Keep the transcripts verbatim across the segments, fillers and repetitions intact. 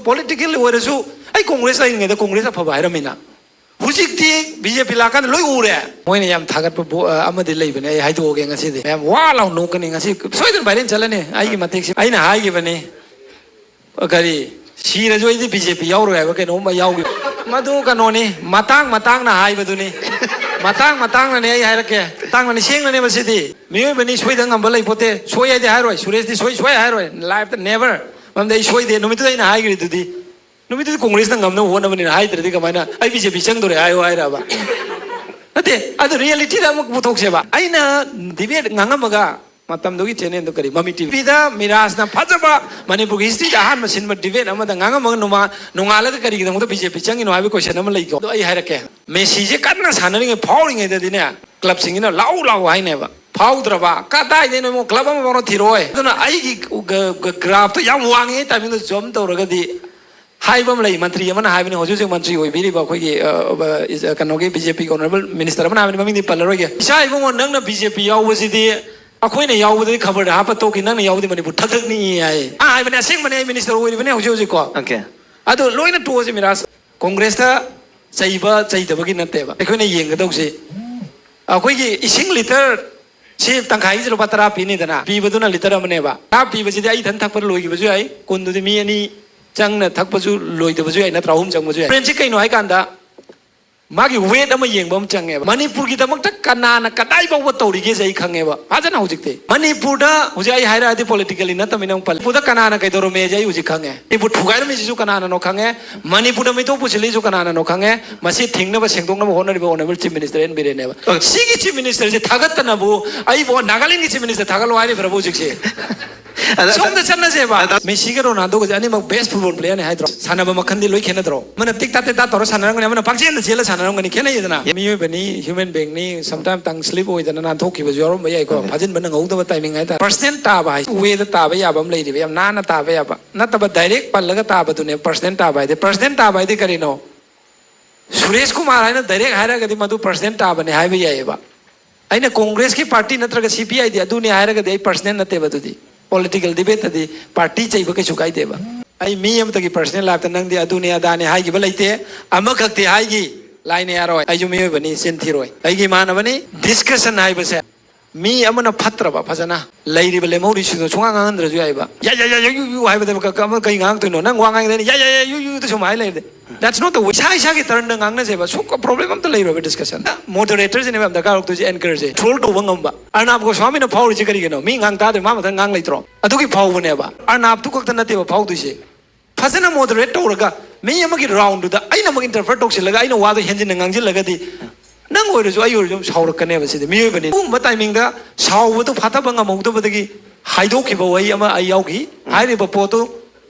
Political ꯑꯣꯏꯔꯁꯨ ꯑꯩ ꯀꯣꯡꯒ꯭ꯔꯦꯁ ꯂꯩꯔꯤꯉꯩꯗ ꯀꯣꯡꯒ꯭ꯔꯦꯁ ꯑꯐꯕ ꯍꯥꯏꯔꯝꯃꯤꯅ꯫ ꯍꯧꯖꯤꯛꯇꯤ ꯕꯤ ꯖꯦ ꯄꯤ ꯂꯥꯛꯀꯥꯟꯗ ꯂꯣꯏ ꯎꯔꯦ꯫ ꯃꯣꯏꯅ ꯌꯥꯝ ꯊꯥꯒꯠꯄ ꯕꯣ-, ꯑ, ꯑꯃꯗꯤ ꯂꯩꯕꯅꯦ, ꯑꯩ ꯍꯥꯏꯗꯣꯛꯑꯒꯦ ꯉꯁꯤꯗꯤ꯫ ꯃꯌꯥꯝ ꯋꯥ ꯂꯥꯎ ꯅꯣꯛꯀꯅꯤ ꯉꯁꯤ꯫ ꯁꯣꯏꯗꯅ ꯚꯥꯏꯔꯦꯜ ꯆꯠꯂꯅꯤ ꯑꯩꯒꯤ ꯃꯇꯦꯛꯁꯤ꯫ ꯑꯩꯅ ꯍꯥꯏꯈꯤꯕꯅꯤ, ꯀꯔꯤ, ꯁꯤꯔꯁꯨ ꯑꯩꯗꯤ ꯕꯤ ꯖꯦ ꯄꯤ ꯌꯥꯎꯔꯣꯏ ꯍꯥꯏꯕ ꯀꯩꯅꯣꯝꯃ ꯌꯥꯎꯈꯤꯕ꯫ ꯃꯗꯨ ꯀꯩꯅꯣꯅꯤ, ꯃꯇꯥꯡ ꯃꯇꯥꯡꯅ ꯍꯥꯏꯕꯗꯨꯅꯤ꯫ ꯃꯇꯥꯡ ꯃꯇꯥꯡꯅꯅꯦ ꯑꯩ ꯍꯥꯏꯔꯛꯀꯦ꯫ ꯃꯇꯥꯡꯅꯅꯤ, ꯁꯦꯡꯅꯅꯦ ꯃꯁꯤꯗꯤ꯫ ꯃꯤꯑꯣꯏꯕꯅꯤ, ꯁꯣꯏꯗ ꯉꯝꯕ ꯂꯩꯄꯣꯠꯇꯦ꯫ ꯁꯣꯏ ꯍꯥꯏꯗꯤ ꯍꯥꯏꯔꯣꯏ, ꯁꯨꯔꯦꯁꯇꯤ ꯁꯣꯏ, ꯁꯣꯏ ꯍꯥꯏꯔꯣꯏ꯫ ꯂꯥꯏꯐꯇ ꯅꯦꯚꯔ꯫ ꯃꯔꯝꯗꯤ ꯑꯩ ꯁꯣꯏꯗꯦ, ꯅꯨꯃꯤꯠꯇꯨꯗ ꯑꯩꯅ ꯍꯥꯏꯈ꯭ꯔꯤꯗꯨꯗꯤ꯫ ꯅꯨꯃꯤꯠꯇꯨꯗꯤ ꯀꯣꯡꯒ꯭ꯔꯦꯁꯅ ꯉꯝꯅꯕ ꯍꯣꯠꯅꯕꯅꯤꯅ ꯍꯥꯏꯗ꯭ꯔꯗꯤ ꯀꯃꯥꯏꯅ ꯑꯩ ꯕꯤ ꯖꯦ ꯄꯤ ꯆꯪꯗꯣꯔꯦ ꯍꯥꯏꯌꯣ ꯍꯥꯏꯔꯕ? ꯅꯠꯇꯦ, ꯑꯗꯨ ꯔꯤꯌꯦꯂꯤꯇꯤꯗ ꯑꯃꯨꯛ ꯄꯨꯊꯣꯛꯁꯦꯕ꯫ ꯑꯩꯅ ꯗꯤꯕꯦꯠ ꯉꯥꯡꯉꯝꯃꯒ ꯃꯇꯝꯗꯨꯒꯤ ꯆꯦꯅꯦꯜꯗꯣ ꯀꯔꯤ, ꯃꯃꯤ ꯇꯤ ꯚꯤꯗ ꯃꯤꯔꯥꯖꯅ ꯐꯖꯕ ꯃꯅꯤꯄꯨꯔꯒꯤ ꯍꯤꯁꯇ꯭ꯔꯤꯗ ꯑꯍꯥꯟꯕ ꯁꯤꯟꯕ ꯗꯤꯕꯦꯠ ꯑꯃꯗ ꯉꯥꯡꯉꯝꯃꯒ ꯅꯣꯡꯃ-, ꯅꯣꯡꯉꯥꯜꯂꯒ ꯀꯔꯤꯒꯤꯗꯃꯛꯇ ꯕꯤ ꯖꯦ ꯄꯤ ꯆꯪꯉꯤꯅꯣ ꯍꯥꯏꯕꯒꯤ ꯀꯣꯏꯁꯟ ꯑꯃ ꯂꯩꯀꯣ꯫ ꯑꯗꯣ ꯑꯩ ꯍꯥꯏꯔꯛꯀꯦ, ꯃꯦꯁꯤꯁꯦ ꯀꯟꯅ ꯁꯥꯟꯅꯔꯤꯉꯩ, ꯐꯥꯎꯔꯤꯉꯩꯗꯗꯤꯅꯦ, ꯀ꯭ꯂꯕꯁꯤꯡꯁꯤꯅ ꯂꯥꯎ ꯂꯥꯎ ꯍꯥꯏꯅꯦꯕ꯫ ꯐꯥꯎꯗ꯭ꯔꯕ? ꯀꯗꯥꯏꯗꯩꯅꯣ ꯏꯕꯨꯡꯉꯣ, ꯀ꯭ꯂꯕ ꯑꯃꯐꯥꯎꯅ ꯊꯤꯔꯛꯑꯣꯏ꯫ ꯑꯗꯨꯅ ꯑꯩꯒꯤ ꯒ-, ꯒ-, ꯒ꯭ꯔꯥꯐꯇꯣ ꯌꯥꯝ ꯋꯥꯡꯉꯤ ꯇꯥꯏꯃꯤꯡꯗꯣ ꯖꯝꯞ ꯇꯧꯔꯒꯗꯤ ꯍꯥꯏꯕ ꯑꯃ ꯂꯩ, ꯃꯟꯇ꯭ꯔꯤ ꯑꯃꯅ ꯍꯥꯏꯕꯅꯤ, ꯍꯧꯖꯤꯛ ꯍꯧꯖꯤꯛ ꯃꯟꯇ꯭ꯔꯤ ꯑꯣꯏꯕꯤꯔꯤꯕ ꯑꯩꯈꯣꯏꯒꯤ, ꯑ, ꯑ, ꯏꯁ-, ꯀꯩꯅꯣꯒꯤ ꯕꯤ ꯖꯦ ꯄꯤꯒꯤ ꯑꯣꯅꯔꯦꯕꯜ ꯃꯤꯅꯤꯁꯇꯔ ꯑꯃꯅ ꯍꯥꯏꯕꯅꯤ, ꯃꯃꯤꯡꯗꯤ ꯄꯜꯂꯔꯣꯏꯒꯦ꯫ "ꯏꯆꯥ ꯏꯕꯨꯡꯉꯣ, ꯅꯪꯅ ꯕꯤ ꯖꯦ ꯄꯤ ꯌꯥꯎꯕꯁꯤꯗꯤ ꯑꯩꯈꯣꯏꯅ ꯌꯥꯎꯕꯗꯗꯤ ꯈꯕꯔꯗ ꯍꯥꯞꯄ ꯇꯣꯛꯈꯤ, ꯅꯪꯅ ꯌꯥꯎꯕꯗꯤ ꯃꯅꯤꯄꯨꯔ ꯊꯛꯊꯛꯅꯤꯛꯏ" ꯍꯥꯏ꯫ ꯑ, ꯍꯥꯏꯕꯅꯦ, ꯑꯁꯦꯡꯕꯅꯦ, ꯑꯩ ꯃꯤꯅꯤꯁꯇꯔ ꯑꯣꯏꯔꯤꯕꯅꯦ ꯍꯧꯖꯤꯛ ꯍꯧꯖꯤꯛꯀꯣ꯫ ꯑꯣꯀꯦ꯫ ꯑꯗꯨ ꯂꯣꯏꯅ ꯇꯣꯛꯑꯁꯤ ꯃꯤꯔꯥꯖ꯫ ꯀꯣꯡꯒ꯭ꯔꯦꯁꯇ ꯆꯩꯕ ꯆꯩꯗꯕꯒꯤ ꯅꯠꯇꯦꯕ, ꯑꯩꯈꯣꯏꯅ ꯌꯦꯡꯒꯗꯧꯁꯤ꯫ ꯑꯩꯈꯣꯏꯒꯤ ꯏꯁꯤꯡ ꯂꯤꯇꯔ ꯁꯤ ꯇꯪꯈꯥꯏꯒꯤꯁꯤ ꯂꯨꯄꯥ ꯇꯔꯥ ꯄꯤꯅꯤꯗꯅ, ꯄꯤꯕꯗꯨꯅ ꯂꯤꯇꯔ ꯑꯃꯅꯦꯕ꯫ ꯇꯔꯥ ꯄꯤꯕꯁꯤꯗꯤ ꯑꯩ ꯏꯊꯟ ꯊꯛꯄꯗ ꯂꯣꯏꯈꯤꯕꯁꯨ ꯌꯥꯏ, ꯀꯨꯟꯗꯨꯗꯤ ꯃꯤ ꯑꯅꯤ ꯆꯪꯅ ꯊꯛꯄꯁꯨ ꯂꯣꯏꯗꯕꯁꯨ ꯌꯥꯏ, ꯅꯠꯇ꯭ꯔꯥ? ꯑꯍꯨꯝ ꯆꯪꯕꯁꯨ ꯌꯥꯏ꯫ ꯗꯤꯐ꯭ꯔꯦꯟꯁꯁꯤ ꯀꯩꯅꯣ ꯍꯥꯏ ꯀꯥꯟꯗ, ꯃꯥꯒꯤ ꯋꯦꯠ ꯑꯃ ꯌꯦꯡꯕ ꯑꯃ ꯆꯪꯉꯦꯕ꯫ ꯃꯅꯤꯄꯨꯔꯒꯤꯗꯃꯛꯇ ꯀꯅꯥꯅ ꯀꯗꯥꯏ ꯐꯥꯎꯕ ꯇꯧꯔꯤꯒꯦꯁꯦ ꯑꯩ ꯈꯪꯉꯦꯕ ꯐꯖꯅ ꯍꯧꯖꯤꯛꯇꯤ꯫ ꯃꯅꯤꯄꯨꯔꯗ ꯍꯧꯖꯤꯛ ꯑꯩ ꯍꯥꯏꯔꯛꯑꯗꯤ ꯄꯣꯂꯤꯇꯤꯀꯦꯜꯂꯤ ꯅꯠꯇꯕꯅꯤꯅ ꯑꯃꯨꯛ ꯄꯜꯂꯦ꯫ ꯃꯅꯤꯄꯨꯔꯗ ꯀꯅꯥꯅ ꯀꯩꯗꯧꯔꯝꯃꯦꯁꯦ ꯑꯩ ꯍꯧꯖꯤꯛ ꯈꯪꯉꯦ꯫ ꯃꯅꯤꯄꯨꯔ ꯊꯨꯒꯥꯏꯔꯝꯃꯤꯁꯤꯁꯨ ꯀꯅꯥꯅꯅꯣ ꯈꯪꯉꯦ꯫ ꯃꯅꯤꯄꯨꯔꯗ ꯃꯤꯊꯣꯛ ꯄꯨꯁꯤꯜꯂꯤꯁꯤꯁꯨ ꯀꯅꯥꯅꯅꯣ ꯈꯪꯉꯦ꯫ ꯃꯁꯤ ꯊꯤꯡꯅꯕ ꯁꯦꯡꯗꯣꯛꯅꯕ ꯍꯣꯠꯅꯔꯤꯕ ꯑꯣꯅꯔꯦꯕꯜ ꯆꯤꯐ ꯃꯤꯅꯤꯁꯇꯔ ꯑꯦꯟ ꯕꯤꯔꯦꯟꯅꯦꯕ꯫ ꯑ꯫ ꯁꯤꯒꯤ ꯆꯤꯐ ꯃꯤꯅꯤꯁꯇꯔꯁꯦ ꯊꯥꯒꯠꯇꯅꯕꯨ ꯑꯩꯕꯨ ꯅꯥꯒꯥꯂꯦꯟꯒꯤ ꯆꯤꯐ ꯃꯤꯅꯤꯁꯇꯔ ꯊꯥꯒꯠꯂꯣ ꯍꯥꯏꯔꯤꯕ꯭ꯔꯕ ꯍꯧꯖꯤꯛꯁꯦ? ꯑꯗ, ꯁꯣꯝꯗ ꯆꯠꯅꯁꯦꯕ꯫ ꯑꯗ, ꯃꯦꯁꯤꯒ ꯔꯣꯅꯥꯜꯗꯣꯒꯁꯦ ꯑꯅꯤꯃꯛ ꯕꯦꯁ ꯐꯨꯠꯕꯣꯜ ꯄ꯭ꯂꯦꯌꯔꯅꯤ ꯍꯥꯏꯗ꯭ꯔꯣ? ꯁꯥꯟꯅꯕ ꯃꯈꯜꯗꯤ ꯂꯣꯏ ꯈꯦꯠꯅꯗ꯭ꯔꯣ? ꯑꯃꯅ ꯇꯤꯛ ꯇꯥꯛ ꯇꯤꯛ ꯇꯥꯛ ꯇꯧꯔ ꯁꯥꯟꯅꯔꯝꯒꯅꯤ, ꯑꯃꯅ ꯄꯪꯆꯦꯟꯗ ꯆꯦꯜꯂ ꯁꯥꯟꯅꯔꯝꯒꯅꯤ, ꯈꯦꯠꯅꯩꯗꯅ꯫ ꯃꯤꯑꯣꯏꯕꯅꯤ, ꯍ꯭ꯌꯨꯃꯦꯟ ꯕꯤꯡꯅꯤ, ꯁꯝꯇꯥꯏꯝ ꯇꯪ ꯁ꯭ꯂꯤꯞ ꯑꯣꯏꯗꯅ ꯅꯥꯟꯊꯣꯛꯈꯤꯕꯁꯨ ꯌꯥꯎꯔꯝꯕ ꯌꯥꯏꯀꯣ꯫ ꯎꯝ꯫ ꯐꯥꯖꯤꯟꯕ ꯅꯪꯍꯧꯗꯕ ꯇꯥꯏꯃꯤꯡ ꯍꯥꯏꯇꯥꯔꯦ꯫ ꯄꯔꯁꯅꯦꯜ ꯇꯥꯕ ꯍꯥꯏꯁꯦ ꯋꯦꯗ ꯇꯥꯕ ꯌꯥꯕ ꯑꯃ ꯂꯩꯔꯤꯕ, ꯌꯥꯝ ꯅꯥꯟꯅ ꯇꯥꯕ ꯌꯥꯕ ꯅꯠꯇꯕ, ꯗꯥꯏꯔꯦꯛ ꯄꯜꯂꯒ ꯇꯥꯕꯗꯨꯅꯦ ꯄꯔꯁꯅꯦꯜ ꯇꯥꯕ ꯍꯥꯏꯗꯤ꯫ ꯄꯔꯁꯅꯦꯜ ꯇꯥꯕ ꯍꯥꯏꯗꯤ ꯀꯔꯤꯅꯣ? ꯁꯨꯔꯦꯁ ꯀꯨꯃꯥꯔ ꯍꯥꯏꯅ ꯗꯥꯏꯔꯦꯛ ꯍꯥꯏꯔꯒꯗꯤ ꯃꯗꯨ ꯄꯔꯁꯅꯦꯜ ꯇꯥꯕꯅꯦ ꯍꯥꯏꯕ ꯌꯥꯏꯑꯕ꯫ ꯑꯩꯅ ꯀꯣꯡꯒ꯭ꯔꯦꯁꯀꯤ ꯄꯥꯔꯇꯤ ꯅꯠꯇ꯭ꯔꯒ ꯁꯤ ꯄꯤ ꯑꯥꯏꯗꯤ ꯑꯗꯨꯅꯦ ꯍꯥꯏꯔꯒꯗꯤ ꯑꯩ ꯄꯔꯁꯅꯦꯜ ꯅꯠꯇꯦꯕ꯫ ꯑꯗꯨꯗꯤ ꯄꯣꯂꯤꯇꯤꯀꯦꯜ ꯗꯤꯕꯦꯠꯇꯗꯤ ꯄꯥꯔꯇꯤ ꯆꯩꯕ ꯀꯩꯁꯨ ꯀꯥꯏꯗꯦꯕ꯫ ꯑꯩ ꯃꯤ ꯑꯃꯇꯒꯤ personal lifeꯇ ꯅꯪꯗꯤ ꯑꯗꯨꯅꯤ ꯑꯗꯥꯅꯤ ꯍꯥꯏꯈꯤꯕ ꯂꯩꯇꯦ꯫ ꯑꯃꯈꯛꯇꯤ ꯍꯥꯏꯈꯤ, ꯂꯥꯏꯅ ꯌꯥꯔꯣꯏ, ꯑꯩꯁꯨ ꯃꯤꯑꯣꯏꯕꯅꯤ, ꯆꯤꯟ ꯊꯤꯔꯣꯏ꯫ ꯑꯩꯒꯤ ꯏꯃꯥꯟꯅꯕꯅꯤ꯫ Discussion ꯍꯥꯏꯕꯁꯦ ꯃꯤ ꯑꯃꯅ ꯐꯠꯇ꯭ꯔꯕ ꯐꯖꯅ ꯂꯩꯔꯤꯕ ꯂꯦꯝꯍꯧꯔꯤꯁꯤꯡꯗꯣ ꯁꯨꯡꯉꯥꯡ ꯉꯥꯡꯍꯟꯗ꯭ꯔꯁꯨ ꯌꯥꯏꯕ꯫ ꯌꯥ, ꯌꯥ, ꯌꯥ, ꯌꯥ, ꯌꯨ, ꯌꯨ ꯍꯥꯏꯕꯗ ꯀ-, ꯀ-, ꯑꯃ ꯀꯩ ꯉꯥꯡꯗꯣꯏꯅꯣ? ꯅꯪ ꯋꯥ ꯉꯥꯡꯉꯤꯗꯅꯤ, "ꯌꯥ, ꯌꯥ, ꯌꯥ, ꯌꯨ, ꯌꯨ"ꯗ ꯁꯨꯝ ꯍꯥꯏ ꯂꯩꯔꯗꯤ꯫ That's not the way. ꯏꯁꯥ ꯏꯁꯥꯒꯤ turnꯗ ꯉꯥꯡꯅꯁꯦꯕ꯫ ꯁꯨꯝ problem ꯑꯝꯇ ꯂꯩꯔꯣꯏꯕ discussion꯫ Moderatorꯁꯤꯅꯦꯕ ꯌꯥꯝ ꯗꯔꯀꯥꯔ ꯑꯣꯏꯔꯛꯇꯣꯏꯁꯦ, anchorꯁꯦ꯫ Troll ꯇꯧꯕ ꯉꯝꯕ꯫ ꯑꯔꯅꯥꯕ ꯒꯣꯁ꯭ꯋꯥꯃꯤꯅ ꯐꯥꯎꯔꯤꯁꯦ ꯀꯔꯤꯒꯤꯅꯣ? ꯃꯤ ꯉꯥꯡ ꯇꯥꯗ꯭ꯔꯦ, ꯃꯥ ꯃꯊꯟ ꯉꯥꯡ ꯂꯩꯇ꯭ꯔꯣ? ꯑꯗꯨꯒꯤ ꯐꯥꯎꯕꯅꯦꯕ꯫ ꯑꯔꯅꯥꯕꯇꯨ ꯈꯛꯇ ꯅꯠꯇꯦꯕ ꯐꯥꯎꯗꯣꯏꯁꯦ꯫ ꯐꯖꯅ moderate ꯇꯧꯔꯒ ꯃꯤ ꯑꯃꯒꯤ roundꯗꯨꯗ ꯑꯩꯅ ꯑꯃꯨꯛ interfere ꯇꯧꯁꯤꯜꯂꯒ ꯑꯩꯅ ꯋꯥꯗꯣ ꯍꯦꯟꯖꯤꯟꯅ ꯉꯥꯡꯁꯤꯜꯂꯒꯗꯤ ꯅꯪ ꯑꯣꯏꯔꯁꯨ ꯑꯩ ꯑꯣꯏꯔꯁꯨ ꯑꯗꯨꯝ ꯁꯥꯎꯔꯛꯀꯅꯦꯕ꯫ ꯁꯤꯗꯤ ꯃꯤꯑꯣꯏꯕꯅꯤ꯫ ꯑꯗꯨꯒꯨꯝꯕ timingꯗ ꯁꯥꯎꯕꯗꯨ ꯐꯥꯊꯕ ꯉꯝꯍꯧꯗꯕꯗꯒꯤ ꯍꯥꯏꯗꯣꯛꯈꯤꯕ ꯋꯥꯍꯩ ꯑꯃ ꯑꯩ ꯌꯥꯎꯈꯤ꯫ ꯎꯝ꯫ ꯍꯥꯏꯔꯤꯕ ꯄꯣꯠꯇꯨ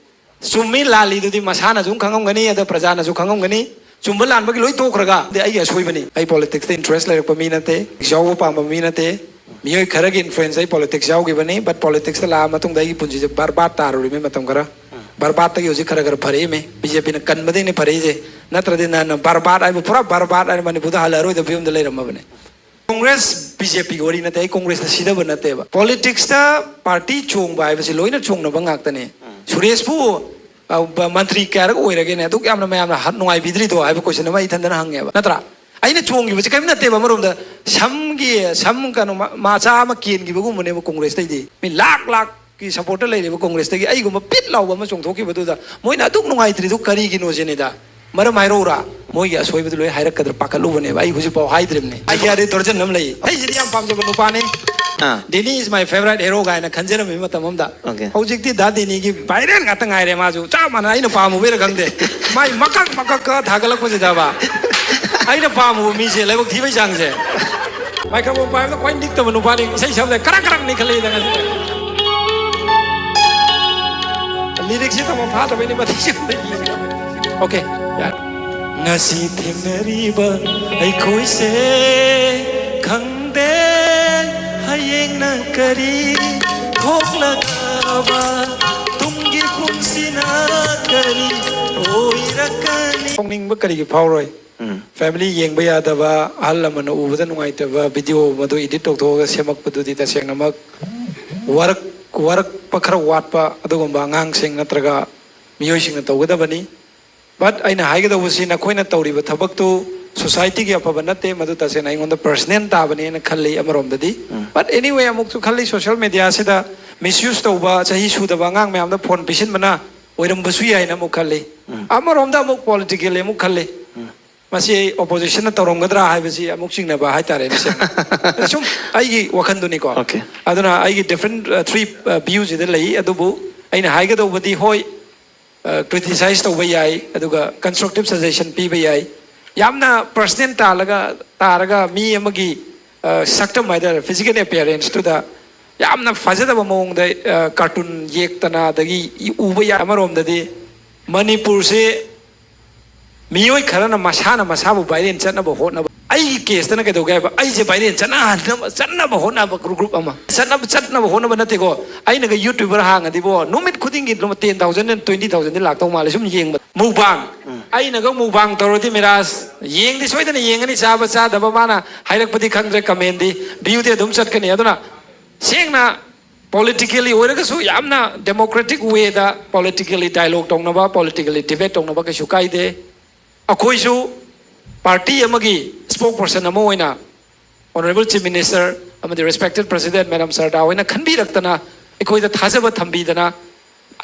ꯆꯨꯝꯃꯤ ꯂꯥꯜꯂꯤꯗꯨꯗꯤ ꯃꯁꯥꯅꯁꯨ ꯈꯪꯉꯝꯒꯅꯤ, ꯑꯗ ꯄ꯭ꯔꯖꯥꯅꯁꯨ ꯈꯪꯉꯝꯒꯅꯤ꯫ ꯆꯨꯝꯕ ꯂꯥꯟꯕꯒꯤ ꯂꯣꯏ ꯇꯣꯛꯈ꯭ꯔꯒ ꯑꯗꯨꯗꯤ ꯑꯩꯒꯤ ꯑꯁꯣꯏꯕꯅꯤ꯫ ꯑꯩ politicsꯇ interest ꯂꯩꯔꯛꯄ ꯃꯤ ꯅꯠꯇꯦ, ꯌꯥꯎꯕ ꯄꯥꯝꯕ ꯃꯤ ꯅꯠꯇꯦ꯫ ꯃꯤꯑꯣꯏ ꯈꯔꯒꯤ influence ꯑꯩ politics ꯌꯥꯎꯈꯤꯕꯅꯤ, but politicsꯇ ꯂꯥꯛꯑ ꯃꯇꯨꯡꯗ ꯑꯩꯒꯤ ꯄꯨꯟꯁꯤꯁꯦ ꯕꯔꯕꯥꯠ ꯇꯥꯔꯨꯔꯤꯕꯅꯤ ꯃꯇꯝ ꯈꯔ꯫ ꯕꯔꯕꯥꯠꯇꯒꯤ ꯍꯧꯖꯤꯛ ꯈꯔ ꯈꯔ ꯐꯔꯛꯏꯃꯤ꯫ BJPꯅ ꯀꯟꯕꯗꯒꯤꯅꯤ ꯐꯔꯛꯏꯁꯦ꯫ ꯅꯠꯇ꯭ꯔꯗꯤ ꯅꯍꯥꯟ ꯕꯔꯕꯥꯠ ꯍꯥꯏꯕ ꯄꯨꯔꯥ ꯕꯔꯕꯥꯠ ꯍꯥꯏꯅ ꯃꯅꯤꯄꯨꯔꯗ ꯍꯜꯂꯛꯑꯔꯣꯏꯗꯕ ꯐꯤꯕꯝꯗ ꯂꯩꯔꯝꯃꯕꯅꯤ꯫ Congress BJPꯒꯤ ꯋꯥꯔꯤ ꯅꯠꯇꯦ, ꯑꯩ Congressꯇ ꯁꯤꯗꯕ ꯅꯠꯇꯦꯕ꯫ Politicsꯇ party ꯆꯣꯡꯕ ꯍꯥꯏꯕꯁꯤ ꯂꯣꯏꯅ ꯆꯣꯡꯅꯕ ꯉꯥꯛꯇꯅꯦ꯫ ꯁꯨꯔꯦꯁꯄꯨ, ꯑ, ꯕ-, ꯃꯟꯇ꯭ꯔꯤ ꯀꯌꯥꯔꯛ ꯑꯣꯏꯔꯒꯦꯅꯦ? ꯑꯗꯨꯛ ꯌꯥꯝꯅ ꯃꯌꯥꯝꯅ ꯍ-, ꯅꯨꯡꯉꯥꯏꯕꯤꯗ꯭ꯔꯤꯗꯣ ꯍꯥꯏꯕ question ꯑꯃ ꯑꯩ ꯏꯊꯟꯗꯅ ꯍꯪꯉꯦꯕ, ꯅꯠꯇ꯭ꯔꯥ? ꯑꯩꯅ ꯆꯣꯡꯈꯤꯕꯁꯦ ꯀꯔꯤꯝ ꯅꯠꯇꯦꯕ ꯑꯃꯔꯣꯝꯗ꯫ ꯁꯝꯒꯤ, ꯁꯝ ꯀꯩꯅꯣ ꯃ-, ꯃꯆꯥ ꯑꯃ ꯀꯦꯟꯈꯤꯕꯒꯨꯝꯕꯅꯦꯕ Congressꯇꯩꯗꯤ꯫ ꯃꯤ ꯂꯥꯛ ꯂꯥꯛꯀꯤ supportꯇ ꯂꯩꯔꯤꯕ Congressꯇꯒꯤ ꯑꯩꯒꯨꯝꯕ ꯄꯤꯠ ꯂꯥꯎꯕ ꯑꯃ ꯆꯣꯡꯊꯣꯛꯈꯤꯕꯗꯨꯗ ꯃꯣꯏꯅ ꯑꯗꯨꯛ ꯅꯨꯡꯉꯥꯏꯇ꯭ꯔꯤꯗꯨ ꯀꯔꯤꯒꯤꯅꯣ ꯁꯤꯅꯤꯗ꯫ ꯃꯔꯝ ꯍꯥꯏꯔꯛꯎꯔꯥ? ꯃꯣꯏꯒꯤ ꯑꯁꯣꯏꯕꯗꯨ ꯂꯣꯏ ꯍꯥꯏꯔꯛꯀꯗ꯭ꯔꯥ ꯄꯥꯈꯠꯂꯨꯕꯅꯦꯕ꯫ ꯑꯩ ꯍꯧꯖꯤꯛꯐꯥꯎ ꯍꯥꯏꯗ꯭ꯔꯤꯕꯅꯤ꯫ ꯑꯩꯒꯤ ꯑꯗꯩ ꯗꯔꯖꯟ ꯑꯃ ꯂꯩ꯫ ꯑꯩꯁꯤꯗꯤ ꯌꯥꯝ ꯄꯥꯝꯖꯕ ꯅꯨꯄꯥꯅꯤ꯫ ꯑꯥ꯫ Danny is my favourite hero ꯀꯥꯏꯅ ꯈꯟꯖꯔꯝꯃꯤ ꯃꯇꯝ ꯑꯃꯗ꯫ Okay. ꯍꯧꯖꯤꯛꯇꯤ ꯗꯥ ꯗꯦꯅꯤꯒꯤ viral ꯉꯥꯛꯇ ꯉꯥꯏꯔꯦ꯫ ꯃꯥꯁꯨ ꯆꯞ ꯃꯥꯟꯅ ꯑꯩꯅ ꯄꯥꯝꯃꯨꯕꯩꯔ ꯈꯪꯗꯦ꯫ ꯃꯥꯏ ꯃꯀꯛ ꯃꯀꯛꯀ ꯊꯥꯒꯠꯂꯛꯄꯁꯤꯗꯕ ꯑꯩꯅ ꯄꯥꯝꯃꯨꯕ ꯃꯤꯁꯦ ꯂꯥꯏꯕꯛ ꯊꯤꯕꯩ ꯆꯥꯡꯁꯦ꯫ Microphone ꯄꯥꯏꯕꯗ ꯈ꯭ꯋꯥꯏ ꯅꯤꯛꯇꯕ ꯅꯨꯄꯥꯅꯤ꯫ ꯏꯁꯩ ꯁꯛꯄꯗ ꯀꯔꯛ ꯀꯔꯛ ꯅꯤꯛꯈꯠꯂꯛꯏꯗ ꯉꯁꯤ꯫ Lyricꯁꯤ ꯇꯝꯐꯝ ꯐꯥꯗꯕꯩꯅꯤ ꯃꯊꯛꯁꯤ ꯑꯝꯇ ꯌꯦꯡꯒꯦ꯫ Okay, ꯌꯥꯔꯦ꯫ ꯉꯁꯤ ꯊꯦꯡꯅꯔꯤꯕ ꯑꯩꯈꯣꯏꯁꯦ ꯈꯪꯗꯦ ꯍꯌꯦꯡꯅ ꯀꯔꯤ ꯊꯣꯛꯂꯒꯕ ꯇꯨꯡꯒꯤ ꯄꯨꯟꯁꯤꯅ ꯀꯔꯤ ꯑꯣꯏꯔꯛꯀꯅꯤ꯫ ꯁꯥꯎꯅꯤꯡꯕ ꯀꯔꯤꯒꯤ ꯐꯥꯎꯔꯣꯏ? ꯎꯝ꯫ Family ꯌꯦꯡꯕ ꯌꯥꯗꯕ, ꯑꯍꯜ ꯂꯃꯟꯅ ꯎꯕꯗ ꯅꯨꯡꯉꯥꯏꯇꯕ video ꯃꯗꯨ edit ꯇꯧꯊꯣꯛꯑꯒ ꯁꯦꯝꯃꯛꯄꯗꯨꯗꯤ ꯇꯁꯦꯡꯅꯃꯛ ꯋꯥꯔꯛ-, ꯋꯥꯔꯛꯄ ꯈꯔ ꯋꯥꯠꯄ ꯑꯗꯨꯒꯨꯝꯕ ꯑꯉꯥꯡꯁꯤꯡ ꯅꯠꯇ꯭ꯔꯒ ꯃꯤꯑꯣꯏꯁꯤꯡꯅ ꯇꯧꯒꯗꯕꯅꯤ꯫ But ꯑꯩꯅ ꯍꯥꯏꯒꯗꯧꯕꯁꯤ, ꯅꯈꯣꯏꯅ ꯇꯧꯔꯤꯕ ꯊꯕꯛꯇꯨ society ꯒꯤ ꯑꯐꯕ ꯅꯠꯇꯦ, ꯃꯗꯨ ꯇꯁꯦꯡꯅ ꯑꯩꯉꯣꯟꯗ personal ꯇꯥꯕꯅꯦꯅ ꯈꯜꯂꯤ ꯑꯃꯔꯣꯝꯗꯗꯤ꯫ But anyway, ꯑꯃꯨꯛꯁꯨ ꯈꯜꯂꯤ, social media ꯁꯤꯗ misuse ꯇꯧꯕ, ꯆꯍꯤ ꯁꯨꯗꯕ ꯑꯉꯥꯡ ꯃꯌꯥꯝꯗ phone ꯄꯤꯁꯤꯟꯕꯅ ꯑꯣꯏꯔꯝꯕꯁꯨ ꯌꯥꯏꯅ ꯑꯃꯨꯛ ꯈꯜꯂꯤ꯫ ꯑꯃꯔꯣꯝꯗ ꯑꯃꯨꯛ politically ꯑꯃꯨꯛ ꯈꯜꯂꯤ꯫ ꯃꯁꯤ ꯑꯩ opposition ꯅ ꯇꯧꯔꯝꯒꯗ꯭ꯔꯥ ꯍꯥꯏꯕꯁꯤ ꯑꯃꯨꯛ ꯆꯤꯡꯅꯕ ꯍꯥꯏꯇꯥꯔꯦꯅꯦ, ꯁꯦꯡꯅ꯫ ꯁꯨꯝ ꯑꯩꯒꯤ ꯋꯥꯈꯜꯗꯨꯅꯤꯀꯣ꯫ Okay. ꯑꯗꯨꯅ ꯑꯩꯒꯤ different, uh, three, uh, view ꯁꯤꯗ ꯂꯩ꯫ ꯑꯗꯨꯕꯨ ꯑꯩꯅ ꯍꯥꯏꯒꯗꯧꯕꯗꯤ, ꯍꯣꯏ, criticize ꯇꯧꯕ ꯌꯥꯏ, ꯑꯗꯨꯒ constructive suggestion ꯄꯤꯕ ꯌꯥꯏ꯫ ꯌꯥꯝꯅ personal ꯇꯥꯜꯂꯒ, ꯇꯥꯔꯒ ꯃꯤ ꯑꯃꯒꯤ, ꯑ, ꯁꯛꯇꯝ ꯍꯥꯏꯇꯥꯔꯦ, physical appearance ꯇꯨꯗ ꯌꯥꯝꯅ ꯐꯖꯗꯕ ꯃꯑꯣꯡꯗ, ꯑ, cartoon ꯌꯦꯛꯇꯅ, ꯑꯗꯒꯤ ꯎꯕ ꯌꯥꯏ꯫ ꯑꯃꯔꯣꯝꯗꯗꯤ ꯃꯅꯤꯄꯨꯔꯁꯦ ꯃꯤꯑꯣꯏ ꯈꯔꯅ ꯃꯁꯥꯅ ꯃꯁꯥꯕꯨ viral ꯆꯠꯅꯕ ꯍꯣꯠꯅꯕ, ꯑꯩꯒꯤ case ꯇꯅ ꯀꯩꯗꯧꯒꯦ ꯍꯥꯏꯕ, ꯑꯩꯁꯦ viral ꯆꯠꯅꯍꯟꯅꯕ, ꯆꯠꯅꯕ ꯍꯣꯠꯅꯕ group ꯑꯃ꯫ ꯆꯠꯅꯕ, ꯆꯠꯅꯕ ꯍꯣꯠꯅꯕ ꯅꯠꯇꯦꯀꯣ, ꯑꯩꯅꯒ YouTuber ꯍꯥꯡꯉꯗꯤꯕꯣ, ꯅꯨꯃꯤꯠ ꯈꯨꯗꯤꯡꯒꯤ ꯂꯨꯄꯥ ten thousand and twenty thousand ꯗꯤ ꯂꯥꯛꯇꯧ ꯃꯥꯜꯂꯦ ꯁꯨꯝ ꯌꯦꯡꯕ꯫ Mukbang, ꯑꯩꯅꯒ mukbang ꯇꯧꯔꯗꯤ ꯃꯤꯔꯥꯖ ꯌꯦꯡꯗꯤ ꯁꯣꯏꯗꯅ ꯌꯦꯡꯒꯅꯤ, ꯆꯥꯕ ꯆꯥꯗꯕ ꯃꯥꯅ ꯍꯥꯏꯔꯛꯄꯗꯤ ꯈꯪꯗ꯭ꯔꯦ, comment ꯗꯤ, view ꯗꯤ ꯑꯗꯨꯝ ꯆꯠꯀꯅꯤ꯫ ꯑꯗꯨꯅ ꯁꯦꯡꯅ politically ꯑꯣꯏꯔꯒꯁꯨ ꯌꯥꯝꯅ democratic way ꯗ politically dialogue ꯇꯧꯅꯕ, politically debate ꯇꯧꯅꯕ ꯀꯩꯁꯨ ꯀꯥꯏꯗꯦ꯫ ꯑꯩꯈꯣꯏꯁꯨ party ꯑꯃꯒꯤ spokesperson ꯑꯃ ꯑꯣꯏꯅ Honourable Chief Minister ꯑꯃꯗꯤ respected President Madam ꯁꯔꯗꯥ ꯍꯣꯏꯅ ꯈꯟꯕꯤꯔꯛꯇꯅ, ꯑꯩꯈꯣꯏꯗ ꯊꯥꯖꯕ ꯊꯝꯕꯤꯗꯅ,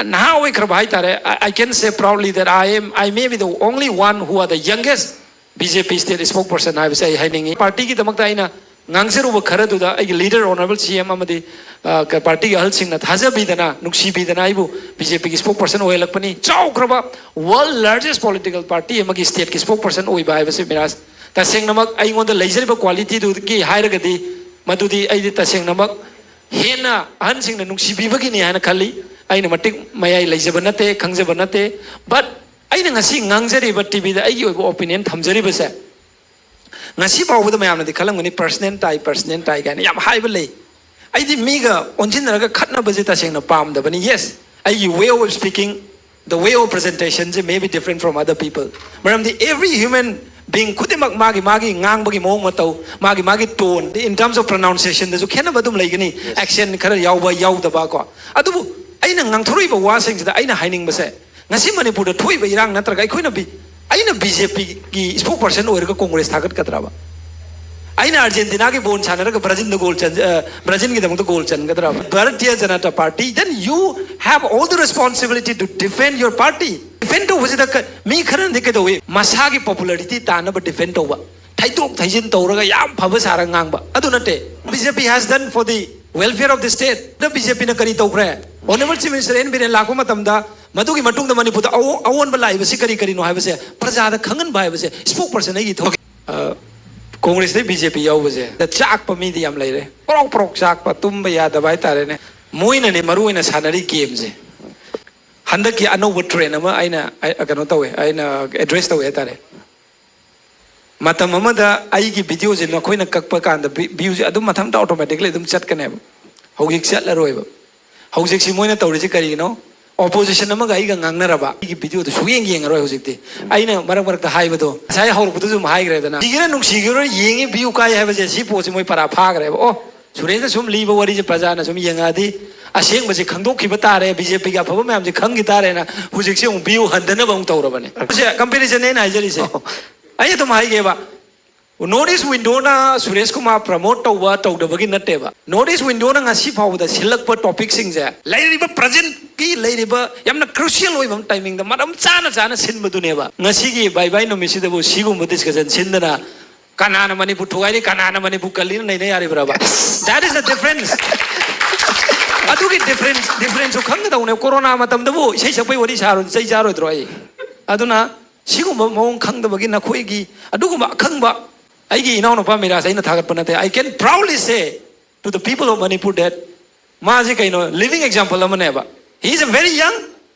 ꯅꯍꯥ ꯑꯣꯏꯈ꯭ꯔꯕ ꯍꯥꯏꯇꯥꯔꯦ, I, I can say proudly that I am, I may be the only one who are the youngest BJP state spokesperson ꯍꯥꯏꯕꯁꯦ ꯑꯩ ꯍꯥꯏꯅꯤꯡꯉꯤ꯫ Party ꯒꯤꯗꯃꯛꯇ ꯑꯩꯅ ꯉꯥꯡꯖꯔꯨꯕ ꯈꯔꯗꯨꯗ ꯑꯩꯒꯤ leader Honourable CM ꯑꯃꯗꯤ, ꯑ, ꯀ-, party ꯒꯤ ꯑꯍꯜꯁꯤꯡꯅ ꯊꯥꯖꯕꯤꯗꯅ, ꯅꯨꯡꯁꯤꯕꯤꯗꯅ ꯑꯩꯕꯨ BJP ꯒꯤ spokesperson ꯑꯣꯏꯍꯜꯂꯛꯄꯅꯤ꯫ ꯆꯥꯎꯈ꯭ꯔꯕ world largest political party ꯑꯃꯒꯤ state ꯀꯤ spokesperson ꯑꯣꯏꯕ ꯍꯥꯏꯕꯁꯤ, ꯃꯤꯔꯥꯖ, ꯇꯁꯦꯡꯅꯃꯛ ꯑꯩꯉꯣꯟꯗ ꯂꯩꯖꯔꯤꯕ quality ꯗꯨꯒꯤ ꯍꯥꯏꯔꯒꯗꯤ, ꯃꯗꯨꯗꯤ ꯑꯩꯗꯤ ꯇꯁꯦꯡꯅꯃꯛ ꯍꯦꯟꯅ ꯑꯍꯟꯁꯤꯡꯅ ꯅꯨꯡꯁꯤꯕꯤꯕꯒꯤꯅꯤ ꯍꯥꯏꯅ ꯈꯜꯂꯤ꯫ ꯑꯩꯅ ꯃꯇꯤꯛ ꯃꯌꯥꯏ ꯂꯩꯖꯕ ꯅꯠꯇꯦ, ꯈꯪꯖꯕ ꯅꯠꯇꯦ꯫ But ꯑꯩꯅ ꯉꯁꯤ ꯉꯥꯡꯖꯔꯤꯕ, TV ꯗ ꯑꯩꯒꯤ ꯑꯣꯏꯕ opinion ꯊꯝꯖꯔꯤꯕꯁꯦ, ꯉꯁꯤ ꯐꯥꯎꯕꯗ ꯃꯌꯥꯝꯅꯗꯤ ꯈꯜꯂꯝꯒꯅꯤ, personal ꯇꯥꯏ, personal ꯇꯥꯏ ꯀꯥꯏꯅ ꯌꯥꯝ ꯍꯥꯏꯕ ꯂꯩ꯫ ꯑꯩꯗꯤ ꯃꯤꯒ ꯑꯣꯟꯁꯤꯟꯅꯔꯒ ꯈꯠꯅꯕꯁꯦ ꯇꯁꯦꯡꯅ ꯄꯥꯝꯗꯕꯅꯤ꯫ Yes, ꯑꯩꯒꯤ way of speaking, the way of presentation say may be different from other people꯫ ꯃꯔꯝꯗꯤ every human being ꯈꯨꯗꯤꯡꯃꯛ ꯃꯥꯒꯤ ꯃꯥꯒꯤ ꯉꯥꯡꯕꯒꯤ ꯃꯑꯣꯡ ꯃꯇꯧ, ꯃꯥꯒꯤ ꯃꯥꯒꯤ tone, in terms of pronunciation ꯗꯁꯨ ꯈꯦꯠꯅꯕ ꯑꯗꯨꯝ ꯂꯩꯒꯅꯤ, accent ꯈꯔ ꯌꯥꯎꯕ ꯌꯥꯎꯗꯕ ꯀꯣ꯫ ꯑꯗꯨꯕꯨ ꯑꯩꯅ ꯉꯥꯡꯊꯣꯔꯛꯏꯕ ꯋꯥꯁꯤꯡꯁꯤꯗ ꯑꯩꯅ ꯍꯥꯏꯅꯤꯡꯕꯁꯦ, ꯉꯁꯤ ꯃꯅꯤꯄꯨꯔꯗ ꯊꯣꯛꯏꯕ ꯏꯔꯥꯡ ꯅꯠꯇ꯭ꯔꯒ ꯑꯩꯈꯣꯏꯅ ꯕꯤ ꯑꯩꯅ ꯕꯤ ꯖꯦ ꯄꯤꯒꯤ ꯏꯁꯄꯣꯛ ꯄꯔꯁꯟ ꯑꯣꯏꯔꯒ ꯀꯣꯡꯒ꯭ꯔꯦꯁ ꯊꯥꯒꯠꯀꯗ꯭ꯔꯕ? ꯑꯩꯅ ꯑꯥꯔꯖꯦꯟꯇꯤꯅꯥꯒꯤ ꯕꯣꯜ ꯁꯥꯟꯅꯔꯒ ꯕ꯭ꯔꯥꯖꯤꯜꯗ ꯒꯣꯜ ꯆꯟ ꯑ, ꯕ꯭ꯔꯥꯖꯤꯜꯒꯤꯗꯃꯛꯇ goal ꯆꯟꯒꯗ꯭ꯔꯕ? Bharatiya Janata Party, then you have all the responsibility to defend your party. Defend ꯇꯧꯕꯁꯤꯗ ꯀ- ꯃꯤ ꯈꯔꯅꯗꯤ ꯀꯩꯗꯧꯏ? ꯃꯁꯥꯒꯤ ꯄꯣꯄꯨꯂꯔꯤꯇꯤ ꯇꯥꯟꯅꯕ ꯗꯤꯐꯦꯟ ꯇꯧꯕ, ꯊꯩꯗꯣꯛ ꯊꯩꯖꯤꯟ ꯇꯧꯔꯒ ꯌꯥꯝ ꯐꯕ ꯁꯥꯔꯒ ꯉꯥꯡꯕ, ꯑꯗꯨ ꯅꯠꯇꯦ꯫ B J P has done for the welfare of the state. B J ꯄꯤꯅ ꯀꯔꯤ ꯇꯧꯈ꯭ꯔꯦ? Honourable Chief Minister N Biren ꯂꯥꯛꯄ ꯃꯇꯝꯗ, ꯃꯗꯨꯒꯤ ꯃꯇꯨꯡꯗ ꯃꯅꯤꯄꯨꯔꯗ ꯑꯑꯣ- ꯑꯑꯣꯟꯕ ꯂꯥꯛꯏꯕꯁꯤ ꯀꯔꯤ ꯀꯔꯤꯅꯣ ꯍꯥꯏꯕꯁꯦ ꯄ꯭ꯔꯖꯥꯗ ꯈꯪꯍꯟꯕ ꯍꯥꯏꯕꯁꯦ ꯏꯁꯄꯣꯛ ꯄꯔꯁꯟ ꯑꯩꯒꯤ ꯊꯕꯛ꯫ ꯑ, ꯀꯣꯡꯒ꯭ꯔꯦꯁꯇꯩ ꯕꯤ ꯖꯦ ꯄꯤ ꯌꯥꯎꯕꯁꯦ ꯆꯥꯛꯄ ꯃꯤꯗꯤ ꯌꯥꯝ ꯂꯩꯔꯦ, ꯄ꯭ꯔꯣꯛ ꯄ꯭ꯔꯣꯛ ꯆꯥꯛꯄ, ꯇꯨꯝꯕ ꯌꯥꯗꯕ ꯍꯥꯏꯇꯥꯔꯦꯅꯦ꯫ ꯃꯣꯏꯅꯅꯦ ꯃꯔꯨ ꯑꯣꯏꯅ ꯁꯥꯟꯅꯔꯤ ꯒꯦꯝꯁꯦ꯫ ꯍꯟꯗꯛꯀꯤ ꯑꯅꯧꯕ ꯇ꯭ꯔꯦꯟ ꯑꯃ ꯑꯩꯅ, ꯑꯩ, ꯀꯩꯅꯣ ꯇꯧꯋꯦ, ꯑꯩꯅ ꯑꯦꯗ꯭ꯔꯦꯁ ꯇꯧꯋꯦ ꯍꯥꯏꯇꯥꯔꯦ꯫ ꯃꯇꯝ ꯑꯃꯗ ꯑꯩꯒꯤ ꯚꯤꯗꯤꯑꯣꯁꯦ ꯅꯈꯣꯏꯅ ꯀꯛꯄ ꯀꯥꯟꯗ ꯚꯤ- ꯚ꯭ꯌꯨꯁꯦ ꯑꯗꯨꯝ ꯃꯊꯟꯇ ꯑꯣꯇꯣꯃꯦꯇꯤꯛꯂꯤ ꯑꯗꯨꯝ ꯆꯠꯀꯅꯦꯕ꯫ ꯍꯧꯖꯤꯛ ꯆꯠꯂꯔꯣꯏꯕ꯫ ꯍꯧꯖꯤꯛꯁꯤ ꯃꯣꯏꯅ ꯇꯧꯔꯤꯁꯤ ꯀꯔꯤꯒꯤꯅꯣ? ꯑꯣꯄꯣꯖꯤꯁꯟ ꯑꯃꯒ ꯑꯩꯒ ꯉꯥꯡꯅꯔꯕ, ꯑꯩꯒꯤ ꯚꯤꯗꯤꯑꯣꯗꯨ ꯁꯨꯛꯌꯦꯡ ꯌꯦꯡꯉꯔꯣꯏ ꯍꯧꯖꯤꯛꯇꯤ꯫ ꯑꯩꯅ ꯃꯔꯛ ꯃꯔꯛꯇ ꯍꯥꯏꯕꯗꯣ, ꯉꯁꯥꯏ ꯍꯧꯔꯛꯄꯗꯁꯨ ꯑꯗꯨꯝ ꯍꯥꯏꯈ꯭ꯔꯦꯗꯅ, ꯅꯨꯡꯁꯤꯒꯦꯔꯥ ꯅꯨꯡꯁꯤꯒꯦꯔꯥ ꯌꯦꯡꯉꯤ ꯚ꯭ꯌꯨ ꯀꯥꯏ ꯍꯥꯏꯕꯁꯦ, ꯁꯤ ꯄꯣꯠꯁꯤ ꯃꯣꯏ ꯄꯔꯥ ꯐꯥꯈ꯭ꯔꯦꯕ꯫ ꯑꯣ, ꯁꯨꯔꯦꯁꯅ ꯁꯨꯝ ꯂꯤꯕ ꯋꯥꯔꯤꯁꯦ ꯄ꯭ꯔꯖꯥꯅ ꯁꯨꯝ ꯌꯦꯡꯉꯛꯑꯗꯤ ꯑꯁꯦꯡꯕꯁꯦ ꯈꯪꯗꯣꯛꯈꯤꯕ ꯇꯥꯔꯦ, ꯕꯤ ꯖꯦ ꯄꯤꯒꯤ ꯑꯐꯕ ꯃꯌꯥꯝꯁꯦ ꯈꯪꯈꯤ ꯇꯥꯔꯦꯅ ꯍꯧꯖꯤꯛꯁꯦ ꯑꯃꯨꯛ ꯚ꯭ꯌꯨ ꯍꯟꯊꯅꯕ ꯑꯃꯨꯛ ꯇꯧꯔꯕꯅꯦ꯫ ꯁꯦ ꯀꯝꯄꯦꯔꯤꯖꯟꯅꯦ ꯑꯩꯅ ꯍꯥꯏꯖꯔꯤꯁꯦ꯫ ꯑꯩ ꯑꯗꯨꯝ ꯍꯥꯏꯒꯦꯕ, ꯅꯣꯔꯠ ꯏꯁ ꯋꯤꯟꯗꯣꯅ ꯁꯨꯔꯦꯁ ꯀꯨꯃꯥꯔ ꯄ꯭ꯔꯃꯣꯠ ꯇꯧꯕ ꯇꯧꯗꯕꯒꯤ ꯅꯠꯇꯦꯕ꯫ ꯅꯣꯔꯠ ꯏꯁ ꯋꯤꯟꯗꯣꯅ ꯉꯁꯤ ꯐꯥꯎꯕꯗ ꯁꯤꯜꯂꯛꯄ ꯇꯣꯄꯤꯛꯁꯤꯡꯁꯦ, ꯂꯩꯔꯤꯕ ꯄ꯭ꯔꯖꯦꯟꯠꯀꯤ ꯂꯩꯔꯤꯕ ꯌꯥꯝꯅ ꯀ꯭ꯔꯨꯁꯤꯌꯦꯜ ꯑꯣꯏꯕ ꯇꯥꯏꯃꯤꯡꯗ ꯃꯔꯝ ꯆꯥꯅ ꯆꯥꯅ ꯁꯤꯟꯕꯗꯨꯅꯦꯕ꯫ ꯉꯁꯤꯒꯤ ꯕꯥꯏ ꯕꯥꯏ ꯅꯨꯃꯤꯠꯁꯤꯗꯕꯨ ꯁꯤꯒꯨꯝꯕ ꯗꯤꯁꯀꯁꯟ ꯁꯤꯟꯗꯅ ꯀꯅꯥꯅ ꯃꯅꯤꯄꯨꯔ ꯊꯨꯒꯥꯏꯔꯤ, ꯀꯅꯥꯅ ꯃꯅꯤꯄꯨꯔ ꯀꯜꯂꯤꯅ ꯅꯩꯅ ꯌꯥꯔꯤꯕ꯭ꯔꯕ? That is the difference. ꯑꯗꯨꯒꯤ ꯗꯤꯐ꯭ꯔꯦꯟꯁ ꯗꯤꯐ꯭ꯔꯦꯟꯁꯁꯨ ꯈꯪꯒꯗꯧꯅꯦ꯫ ꯀꯣꯔꯣꯅꯥ ꯃꯇꯝꯗꯕꯨ ꯏꯁꯩ ꯁꯛꯄꯩ ꯋꯥꯔꯤ ꯁꯥꯔꯣꯏ, ꯆꯩ ꯆꯥꯔꯣꯏꯗ꯭ꯔꯣ ꯑꯩ? ꯑꯗꯨꯅ ꯁꯤꯒꯨꯝꯕ ꯃꯑꯣꯡ ꯈꯪꯗꯕꯒꯤ ꯅꯈꯣꯏꯒꯤ ꯑꯗꯨꯒꯨꯝꯕ ꯑꯈꯪꯕ, ꯑꯩꯒꯤ ꯏꯅꯥꯎꯅꯨꯄꯥ ꯃꯤꯔꯥꯖ ꯑꯩꯅ ꯊꯥꯒꯠꯄ ꯅꯠꯇꯦ, I can proudly say to the people of Manipur that ꯃꯥꯁꯦ ꯀꯩꯅꯣ, ꯂꯤꯕꯤꯡ ꯑꯦꯛꯖꯥꯝꯄꯜ ꯑꯃꯅꯦꯕ꯫ He is a very young,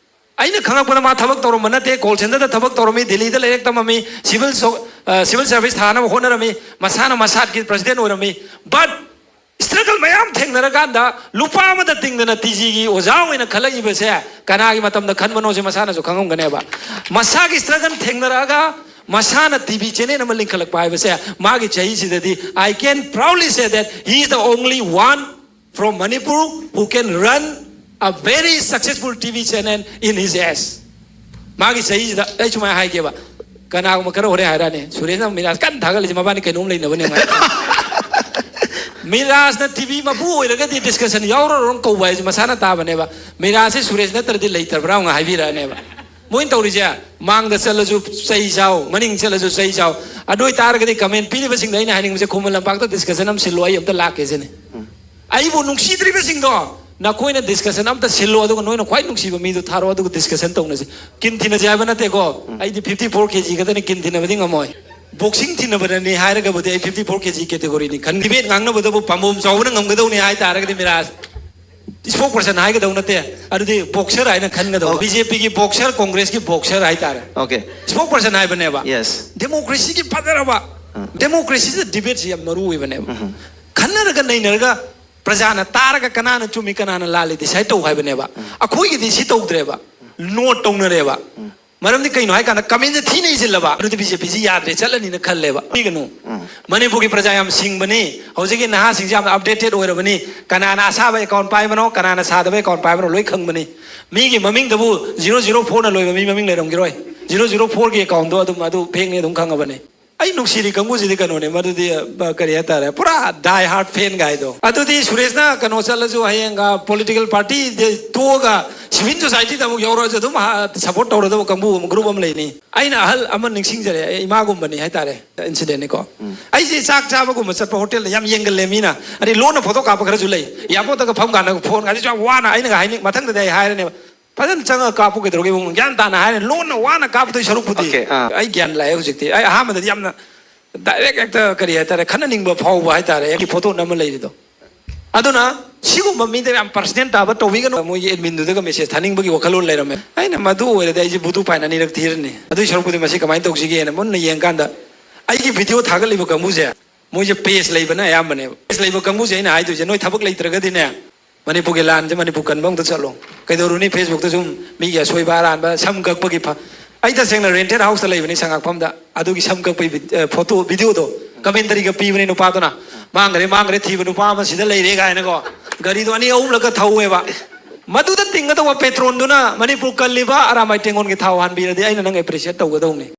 ꯑꯩꯅ ꯈꯪꯉꯛꯄꯗ ꯃꯥ ꯊꯕꯛ ꯇꯧꯔꯝꯕ ꯅꯠꯇꯦ, ꯀꯣꯜ ꯁꯦꯟꯇꯔꯗ ꯊꯕꯛ ꯇꯧꯔꯝꯃꯤ, ꯗꯤꯜꯂꯤꯗ ꯂꯥꯏꯔꯤꯛ ꯇꯝꯃꯝꯃꯤ, ꯁꯤꯚꯤꯜ ꯁꯣ- ꯑ, ꯁꯤꯚꯤꯜ ꯁꯥꯔꯚꯤꯁ ꯊꯥꯅꯕ ꯍꯣꯠꯅꯔꯝꯃꯤ, ꯃꯁꯥꯅ ꯃꯁꯥꯠꯀꯤ ꯄ꯭ꯔꯁꯤꯗꯦꯟ ꯑꯣꯏꯔꯝꯃꯤ꯫ But struggle ꯃꯌꯥꯝ ꯊꯦꯡꯅꯔꯀꯥꯟꯗ ꯂꯨꯄꯥ ꯑꯃꯗ ꯇꯤꯡꯗꯅ ꯇꯤ ꯖꯤꯒꯤ ꯑꯣꯖꯥ ꯑꯣꯏꯅ ꯈꯜꯂꯛꯏꯕꯁꯦ ꯀꯅꯥꯒꯤ ꯃꯇꯝꯗ ꯈꯟꯕꯅꯣꯁꯦ ꯃꯁꯥꯅꯁꯨ ꯈꯪꯉꯝꯒꯅꯦꯕ꯫ ꯃꯁꯥꯒꯤ ꯁ꯭ꯇ꯭ꯔꯒꯜ ꯊꯦꯡꯅꯔꯛꯑꯒ ꯃꯁꯥꯅ ꯇꯤ ꯚꯤ ꯆꯦꯅꯦꯜ ꯑꯃ ꯂꯤꯡꯈꯠꯂꯛꯄ ꯍꯥꯏꯕꯁꯦ ꯃꯥꯒꯤ ꯆꯍꯤꯁꯤꯗꯗꯤ, I can proudly say that he is the only one from Manipur who can run a very successful T V channel in his age. ꯃꯥꯒꯤ ꯆꯍꯤꯁꯤꯗ ꯑꯩ ꯁꯨꯃꯥꯏꯅ ꯍꯥꯏꯒꯦꯕ, ꯀꯅꯥꯒꯨꯝꯕ ꯈꯔ ꯍꯣꯔꯦꯟ ꯍꯥꯏꯔꯛꯑꯅꯤ, ꯁꯨꯔꯦꯁꯅ ꯃꯤꯔꯥꯖ ꯀꯟꯅ ꯊꯥꯒꯠꯂꯤꯁꯦ ꯃꯕꯥꯅꯤ ꯀꯩꯅꯣꯝ ꯂꯩꯅꯕꯅꯦ ꯉꯥꯏ꯫ ꯃꯤꯔꯥꯖꯅ ꯇꯤꯚꯤ ꯃꯄꯨ ꯑꯣꯏꯔꯒꯗꯤ ꯗꯤꯁꯀꯁꯟ ꯌꯥꯎꯔꯔꯣꯏ ꯀꯧꯕ ꯍꯥꯏꯁꯦ ꯃꯁꯥꯅ ꯇꯥꯕꯅꯦꯕ꯫ ꯃꯤꯔꯥꯖꯁꯦ ꯁꯨꯔꯦꯁ ꯅꯠꯇ꯭ꯔꯗꯤ ꯂꯩꯇ꯭ꯔꯕ꯭ꯔꯥ ꯑꯃꯨꯛ ꯍꯥꯏꯕꯤꯔꯛꯑꯅꯦꯕ꯫ ꯃꯣꯏꯅ ꯇꯧꯔꯤꯁꯦ, ꯃꯥꯡꯗ ꯆꯠꯂꯁꯨ ꯆꯩ ꯆꯥꯎ, ꯃꯅꯤꯡ ꯆꯠꯂꯁꯨ ꯆꯩ ꯆꯥꯎ꯫ ꯑꯗꯨ ꯑꯣꯏꯇꯥꯔꯒꯗꯤ ꯀꯃꯦꯟ ꯄꯤꯔꯤꯕꯁꯤꯡꯗ ꯑꯩꯅ ꯍꯥꯏꯅꯤꯡꯕꯁꯦ, ꯈꯨꯃꯟ ꯂꯝꯄꯥꯛꯇ ꯗꯤꯁꯀꯁꯟ ꯑꯃ ꯁꯤꯜꯂꯣ, ꯑꯩ ꯑꯝꯇ ꯂꯥꯛꯀꯦ ꯁꯤꯅꯤ꯫ ꯑꯩꯕꯨ ꯅꯨꯡꯁꯤꯗ꯭ꯔꯤꯕꯁꯤꯡꯗꯣ ꯅꯈꯣꯏꯅ ꯗꯤꯁꯀꯁꯟ ꯑꯝꯇ ꯁꯤꯜꯂꯣ, ꯑꯗꯨꯒ ꯅꯣꯏꯅ ꯈ꯭ꯋꯥꯏ ꯅꯨꯡꯁꯤꯕ ꯃꯤꯗꯨ ꯊꯥꯔꯛꯑꯣ, ꯑꯗꯨꯒ ꯗꯤꯁꯀꯁꯟ ꯇꯧꯅꯁꯦ꯫ ꯀꯤꯟ ꯊꯤꯅꯁꯦ ꯍꯥꯏꯕ ꯅꯠꯇꯦꯀꯣ, ꯑꯩꯗꯤ ꯐꯤꯐꯇꯤ ꯐꯣꯔ ꯀꯦ ꯖꯤ ꯈꯛꯇꯅꯤ, ꯀꯤꯟ ꯊꯤꯅꯕꯗꯤ ꯉꯝꯃꯣꯏ꯫ ꯕꯣꯛꯁꯤꯡ ꯊꯤꯅꯕꯗꯅꯤ ꯍꯥꯏꯔꯒꯕꯨꯗꯤ ꯑꯩ ꯐꯤꯐꯇꯤ ꯐꯣꯔ ꯀꯦ ꯖꯤ ꯀꯦꯇꯦꯒꯣꯔꯤꯅꯤ ꯈꯟ꯫ ꯗꯤꯕꯦꯠ ꯉꯥꯡꯅꯕꯗꯕꯨ ꯄꯥꯝꯕꯣꯝ ꯆꯥꯎꯕꯅ ꯉꯝꯒꯗꯧꯅꯤ ꯍꯥꯏꯇꯥꯔꯒꯗꯤ ꯃꯤꯔꯥꯖ ꯏꯁꯄꯣꯛ ꯄꯔꯁꯟ ꯍꯥꯏꯒꯗꯧ ꯅꯠꯇꯦ, ꯑꯗꯨꯗꯤ ꯕꯣꯛꯁꯔ ꯍꯥꯏꯅ ꯈꯟꯒꯗꯧ꯫ ꯕꯤ ꯖꯦ ꯄꯤꯒꯤ ꯕꯣꯛꯁꯔ, ꯀꯣꯡꯒ꯭ꯔꯦꯁꯀꯤ ꯕꯣꯛꯁꯔ ꯍꯥꯏꯇꯥꯔꯦ꯫ Okay. ꯏꯁꯄꯣꯛ ꯄꯔꯁꯟ ꯍꯥꯏꯕꯅꯦꯕ꯫ Yes. ꯗꯦꯃꯣꯀ꯭ꯔꯦꯁꯤꯒꯤ ꯐꯖꯔꯕ, ꯗꯦꯃꯣꯀ꯭ꯔꯦꯁꯤꯗ ꯗꯤꯕꯦꯠꯁꯤ ꯌꯥꯝ ꯃꯔꯨ ꯑꯣꯏꯕꯅꯦꯕ꯫ ꯈꯟꯅꯔꯒ ꯅꯩꯅꯔꯒ ꯄ꯭ꯔꯖꯥꯅ ꯇꯥꯔꯒ ꯀꯅꯥꯅ ꯆꯨꯝꯃꯤ ꯀꯅꯥꯅ ꯂꯥꯜꯂꯤ ꯗꯤꯁꯥꯏꯠ ꯇꯧ ꯍꯥꯏꯕꯅꯦꯕ꯫ ꯑꯩꯈꯣꯏꯒꯤꯗꯤ ꯁꯤ ꯇꯧꯗ꯭ꯔꯦꯕ, ꯅꯣꯠ ꯇꯧꯅꯔꯦꯕ꯫ ꯃꯔꯝꯗꯤ ꯀꯩꯅꯣ ꯍꯥꯏꯀꯥꯟꯗ ꯀꯃꯦꯟꯁꯦ ꯊꯤꯅ ꯏꯁꯤꯜꯂꯕ, ꯑꯗꯨꯗꯤ ꯕꯤ ꯖꯦ ꯄꯤꯁꯤ ꯌꯥꯗ꯭ꯔꯦ, ꯆꯠꯂꯅꯤꯅ ꯈꯜꯂꯦꯕ꯫ ꯄꯤꯒꯅꯨ꯫ ꯃꯅꯤꯄꯨꯔꯒꯤ ꯄ꯭ꯔꯖꯥ ꯌꯥꯝ ꯁꯤꯡꯕꯅꯤ, ꯍꯧꯖꯤꯛꯀꯤ ꯅꯍꯥꯁꯤꯡꯁꯦ ꯌꯥꯝꯅ ꯑꯞꯗꯦꯇꯦꯠ ꯑꯣꯏꯔꯕꯅꯤ꯫ ꯀꯅꯥꯅ ꯑꯁꯥꯕ ꯑꯦꯀꯥꯎꯟ ꯄꯥꯏꯕꯅꯣ, ꯀꯅꯥꯅ ꯁꯥꯗꯕ ꯑꯦꯀꯥꯎꯟ ꯄꯥꯏꯕꯅꯣ ꯂꯣꯏ ꯈꯪꯕꯅꯤ꯫ ꯃꯤꯒꯤ ꯃꯃꯤꯡꯗꯕꯨ ꯖꯤꯔꯣ ꯖꯤꯔꯣ ꯐꯣꯔꯅ ꯂꯣꯏꯕ ꯃꯤ ꯃꯃꯤꯡ ꯂꯩꯔꯝꯈꯤꯔꯣꯏ꯫ ꯖꯤꯔꯣ ꯖꯤꯔꯣ ꯐꯣꯔꯒꯤ ꯑꯦꯀꯥꯎꯟꯗꯣ ꯑꯗꯨꯝ ꯑꯗꯨ ꯐꯦꯛꯅꯤ ꯑꯗꯨꯝ ꯈꯪꯉꯕꯅꯤ꯫ ꯑꯩ ꯅꯨꯡꯁꯤꯔꯤ ꯀꯥꯡꯕꯨꯁꯤꯗꯤ ꯀꯩꯅꯣꯅꯦ, ꯃꯗꯨꯗꯤ, ꯑ, ꯀꯔꯤ ꯍꯥꯏꯇꯥꯔꯦ, ꯄꯨꯔꯥ ꯗꯥꯏ ꯍꯥꯔꯠ ꯐꯦꯟ ꯒꯥꯏꯗꯣ꯫ ꯑꯗꯨꯗꯤ ꯁꯨꯔꯦꯁꯅ ꯀꯩꯅꯣ ꯆꯠꯂꯁꯨ ꯍꯌꯦꯡ, ꯑ, ꯄꯣꯂꯤꯇꯤꯀꯦꯜ ꯄꯥꯔꯇꯤꯗꯤ ꯇꯣꯛꯑꯒ ꯁꯤꯚꯤꯜ ꯁꯣꯁꯥꯏꯇꯤꯗ ꯑꯃꯨꯛ ꯌꯥꯎꯔꯛꯑꯁꯨ ꯑꯗꯨꯝ, ꯑ, ꯁꯞꯄꯣꯔꯠ ꯇꯧꯔꯗꯕ ꯀꯥꯡꯕꯨ ꯑꯃ, ꯒ꯭ꯔꯨꯞ ꯑꯃ ꯂꯩꯅꯤ꯫ ꯑꯩꯅ ꯑꯍꯜ ꯑꯃ ꯅꯤꯡꯁꯤꯡꯖꯔꯦ, ꯑꯩ ꯏꯃꯥꯒꯨꯝꯕꯅꯤ ꯍꯥꯏꯇꯥꯔꯦ, ꯏꯟꯁꯤꯗꯦꯟꯅꯤꯀꯣ꯫ ꯑꯩꯁꯦ ꯆꯥꯛ ꯆꯥꯕꯒꯨꯝꯕ ꯆꯠꯄ ꯍꯣꯇꯦꯜꯗ ꯌꯥꯝ ꯌꯦꯡꯒꯜꯂꯦ ꯃꯤꯅ, ꯑꯗꯩ ꯂꯣꯟꯅ ꯐꯣꯇꯣ ꯀꯥꯞꯄ ꯈꯔꯁꯨ ꯂꯩ꯫ ꯑꯦꯌꯥꯔꯄꯣꯔꯠꯇꯒ ꯐꯝ ꯀꯥꯟꯗ ꯐꯣꯟꯒꯁꯦ ꯌꯥꯝ ꯋꯥꯅ ꯑꯩꯅꯒ ꯍꯥꯏꯅꯤꯡ-, ꯃꯊꯪꯗꯗꯤ ꯑꯩ ꯍꯥꯏꯔꯅꯦꯕ, "ꯐꯖꯅ ꯆꯪꯉꯒ ꯀꯥꯞꯄꯨ, ꯀꯩꯗꯧꯔꯒꯦ ꯏꯕꯨꯡꯉꯣ? ꯒ꯭ꯌꯥꯟ ꯇꯥꯅ ꯍꯥꯏꯔꯦ, ꯂꯣꯟꯅ ꯋꯥꯅ ꯀꯥꯞꯄꯗꯣꯏ ꯁꯔꯨꯛꯄꯨꯗꯤ"꯫ Okay, ꯑꯥ꯫ ꯑꯩ ꯒ꯭ꯌꯥꯟ ꯂꯥꯛꯑꯦ ꯍꯧꯖꯤꯛꯇꯤ꯫ ꯑꯩ ꯑꯍꯥꯟꯕꯗꯗꯤ ꯌꯥꯝꯅ ꯗꯥꯏꯔꯦꯛ ꯍꯦꯛꯇ, ꯀꯔꯤ ꯍꯥꯏꯇꯥꯔꯦ, ꯈꯠꯅꯅꯤꯡꯕ ꯐꯥꯎꯕ ꯍꯥꯏꯇꯥꯔꯦ, ꯑꯩꯒꯤ ꯐꯣꯇꯣ ꯅꯝꯃ ꯂꯩꯔꯤꯗꯣ꯫ ꯑꯗꯨꯅ ꯁꯤꯒꯨꯝꯕ ꯃꯤꯗ ꯌꯥꯝ ꯄꯔꯁꯅꯦꯜ ꯇꯥꯕ ꯇꯧꯕꯤꯒꯅꯨ꯫ ꯃꯣꯏꯒꯤ ꯑꯦꯗꯃꯤꯟꯗꯨꯗꯒ ꯃꯦꯁꯦꯖ ꯊꯥꯅꯤꯡꯕꯒꯤ ꯋꯥꯈꯜꯂꯣꯟ ꯂꯩꯔꯝꯃꯦ꯫ ꯑꯩꯅ ꯃꯗꯨ ꯑꯣꯏꯔꯗꯤ ꯑꯩꯁꯦ ꯕꯨꯗꯨ ꯐꯥꯏꯟ ꯑꯅꯤꯔꯛ ꯊꯤꯔꯅꯤ꯫ ꯑꯗꯨꯏ ꯁꯔꯨꯛꯄꯨꯗꯤ ꯃꯁꯤ ꯀꯃꯥꯏꯅ ꯇꯧꯁꯤꯒꯦꯅ ꯃꯨꯟꯅ ꯌꯦꯡꯀꯥꯟꯗ, ꯑꯩꯒꯤ ꯚꯤꯗꯤꯑꯣ ꯊꯥꯒꯠꯂꯤꯕ ꯀꯥꯡꯕꯨꯁꯦ, ꯃꯣꯏꯁꯦ ꯄꯦꯖ ꯂꯩꯕꯅ ꯑꯌꯥꯝꯕꯅꯦꯕ꯫ ꯄꯦꯖ ꯂꯩꯕ ꯀꯥꯡꯕꯨꯁꯦ ꯑꯩꯅ ꯍꯥꯏꯗꯣꯏꯁꯦ, ꯅꯣꯏ ꯊꯕꯛ ꯂꯩꯇ꯭ꯔꯒꯗꯤꯅꯦ, ꯃꯅꯤꯄꯨꯔꯒꯤ ꯂꯥꯟꯁꯦ ꯃꯅꯤꯄꯨꯔ ꯀꯟꯕ ꯑꯃꯗ ꯆꯠꯂꯣ꯫ ꯀꯩꯗꯧꯔꯨꯅꯤ ꯐꯦꯁꯕꯨꯛꯇ ꯁꯨꯝ ꯃꯤꯒꯤ ꯑꯁꯣꯏꯕ ꯑꯔꯥꯟꯕ, ꯁꯝ ꯀꯛꯄꯒꯤ ꯐ-, ꯑꯩ ꯇꯁꯦꯡꯅ ꯔꯦꯟꯇꯦꯠ ꯍꯥꯎꯁꯇ ꯂꯩꯕꯅꯤ, ꯁꯉꯥꯛꯐꯝꯗ꯫ ꯑꯗꯨꯒꯤ ꯁꯝ ꯀꯛꯄꯒꯤ ꯚꯤ-, ꯑ, ꯐꯣꯇꯣ, ꯚꯤꯗꯤꯑꯣꯗꯣ ꯀꯃꯦꯟꯇꯔꯤꯒ ꯄꯤꯕꯅꯦ ꯅꯨꯄꯥꯗꯨꯅ꯫ "ꯃꯥꯡꯈ꯭ꯔꯦ, ꯃꯥꯡꯈ꯭ꯔꯦ, ꯊꯤꯕ ꯅꯨꯄꯥ ꯑꯃ ꯁꯤꯗ ꯂꯩꯔꯦ" ꯀꯥꯏꯅꯀꯣ꯫ ꯒꯥꯔꯤꯗꯣ ꯑꯅꯤ ꯑꯍꯨꯝꯂꯛꯀ ꯊꯧꯋꯦꯕ꯫ ꯃꯗꯨꯗ ꯇꯤꯡꯒꯗꯧꯕ ꯄꯦꯇ꯭ꯔꯣꯟꯗꯨꯅ ꯃꯅꯤꯄꯨꯔ ꯀꯜꯂꯤꯕ ꯑꯔꯥꯃꯥꯏ ꯇꯦꯡꯒꯣꯜꯒꯤ ꯊꯥꯎ ꯍꯥꯟꯕꯤꯔꯗꯤ ꯑꯩꯅ ꯅꯪ ꯑꯦꯄ꯭ꯔꯤꯁꯤꯌꯦꯠ ꯇꯧꯒꯗꯧꯅꯤ꯫